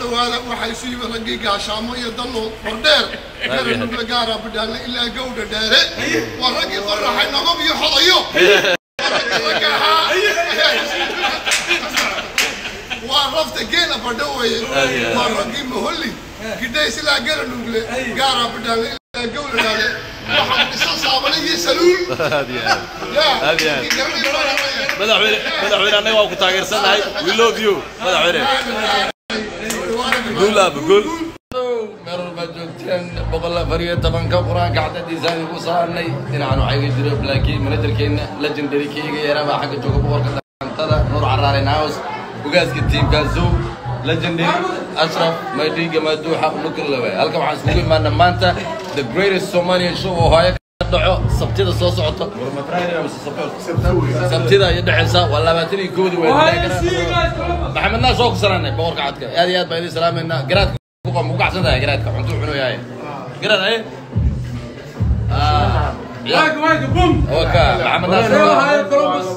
Dhawaada waxaa isu yimi raggii Gaashaamo iyo Dallo Wardheer, Garanugle, Gaara Bidhaanle ilaa Gowdha Dheere. Waa raggii Qoraxay, Nogob iyo Xodayo. Ragga ahaa waa rafta geela fadho weye. Waa raggii Moholli, Gidhays ilaa Garanugle, Gaara Bidhaanle ilaa Gowdha Dheere. Waxaa dhisan Saabale iyo Saluul. Aad iyo aad. Madaxweyne, madaxweyne, annaga waa ku taageersanahay. We love you, madaxweyne. Guul aaba, guul. Meel walbaad joogteen, 114-ka Qur-aanka cadadiisaan igu saarnay. Dhinacan waxaa iga jiro Blacky, managerkeena legendary keyga yaraa baa xagga jooga, boqorka dhaantada Nuur Caraare house, ugaaska tiimka Zow, legendary Ashraf Maydhiga Maaduuxa Nukurlawe. Halkan waxaan iskugu imaana maanta the greatest Somalian show oo hooyo ka dhaco Sabtida soo socota. Sabtida iyo dhexeysa waa 21-dii. Waa Maxamed Naas oo ku salaanay, boqorka cadka. Aad iyo aad baan idin salaamaynaa. Garaadka ku qom ku kacsan tahay, garaadka cunto cunuu yahay garaad ay. Waka Maxamed Naas.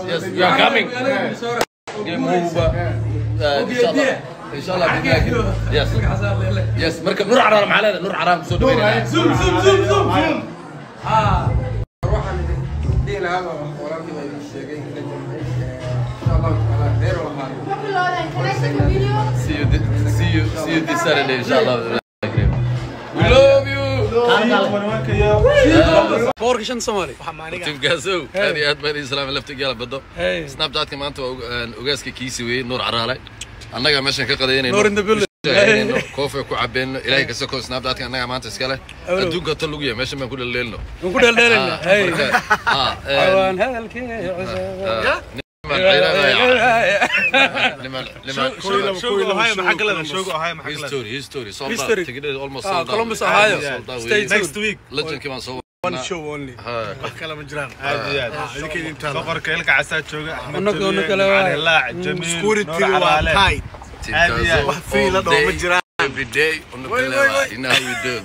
Yes, we are coming. Game over. Inshallah, inshallah. Yes. Marka Nur Caraar maxaa leedahay? Nur Caraar kusoo dhaweynayna. Zoom, zoom, zoom, zoom, zoom. Waxaan idin dhihi lahaa baa walaalkii baa idin sheegay, insha Allahu tacaala reer Ohio. Can I take a video? See you, see you, see you this Saturday, inshallah. We love you. Boqorka shan Soomaali. Tiimkaasow, aad iyo aad baan idin salaamay. Lafta gaala bado. Snapchatka maanta waa ugaaska kiisi weeye, Nuur Caraale. Annaga meeshan ka qadaynayno. Nuur in the building. Coffee ku cabeyno. Ilaahay ka soko Snapchatka annaga maanta iska leh. Adduunka tan lagu yahay meeshan baan ku dhaleelno. Waan ku dheeldheelayna. Hey. Marka Xawaan hadalkii. Niman ciidanaya. Niman Maxaa history, history sold out. History. Tigidhada almost Ah, sold out. Columbus, Ohio. Sold out. Stay weeye. tuned. Next week. Legendkii baan soo One show only. Wax kale ma jiraan. Aad iyo aad. Idinka idin taala. Boqorka ilka casaa jooga, Axmed. Unaka, unaka le waay. Laac Jamiil. Security waa tight. Aad iyo aad. Wax fii la dhaho ma jiraan. Every day on the Wait, wait, wait. You know how we do.